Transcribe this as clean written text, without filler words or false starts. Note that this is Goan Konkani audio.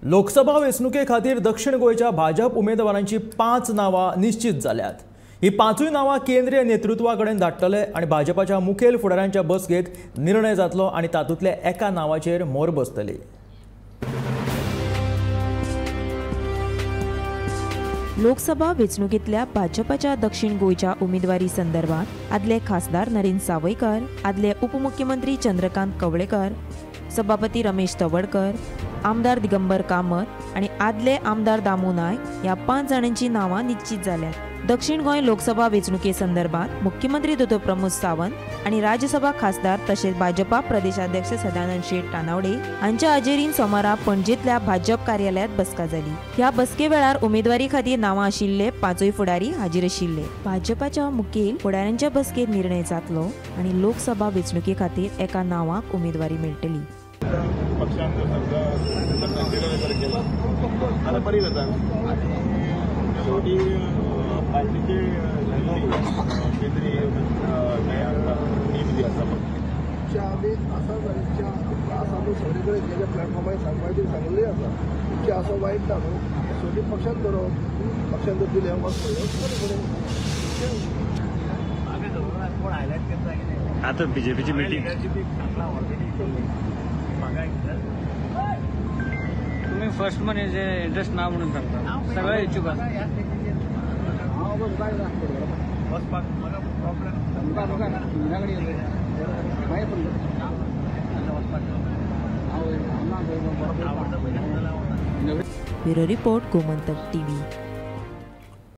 लोकसभा वेंचणुके खातीर दक्षिण गोंयच्या भाजप उमेदवारांची 5 नांवां निश्चित जाल्यात। ही 5ूय नांवां केंद्रीय नेतृत्वा कडेन धाडटले आनी भाजपाच्या मुखेल फुडाऱ्यांच्या बसकेंत निर्णय जातलो आनी तातूंतल्या एका नांवाचेर मोर बसतली। लोकसभा वेंचणुकेंतल्या भाजपाच्या दक्षिण गोंयच्या उमेदवारी संदर्भात आदले खासदार नरेंद्र सावयकर, आदले उपमुख्यमंत्री चंद्रकांत कवळेकर, सभापती रमेश तवडकर, आमदार दिगंबर कामत आनी आदले आमदार दामू नायक ह्या 5 जाणांची नांवां निश्चित जाल्यात। दक्षिण गोंय लोकसभा वेंचणुके संदर्भात मुख्यमंत्री दोतोर प्रमोद सावंत आनी राज्यसभा खासदार तशेंच भाजपा प्रदेशाध्यक्ष सदानंद शेट तानावडे हांच्या हाजेरीन सोमारा पणजेंतल्या भाजप कार्यालयांत बसका जाली। ह्या बसके वेळार उमेदवारी खातीर नांवां आशिल्ले 5ूय फुडारी हाजीर आशिल्ले। भाजपाच्या मुखेल फुडाऱ्यांच्या बसकेंत निर्णय जातलो आनी लोकसभा वेंचणुके खातीर एका नांवाक उमेदवारी मेळटली। पार्टीचे केंद्रीय आमी आसा आसा न्हू सगळे कडेन जे प्लॅटफॉर्मार सांगपाचें सांगलें आसा इच्छा असो वायट ना न्हू, शेवटी पक्षान बरो पक्षान जर दिलें वचपाक। आतां बीजेपीची मिटींग तुम्ही फर्स्ट मनी जे इंटरेस्ट ना म्हणून सांगता सगळे इच्छुक आसा। Bureau report, Gomantak TV.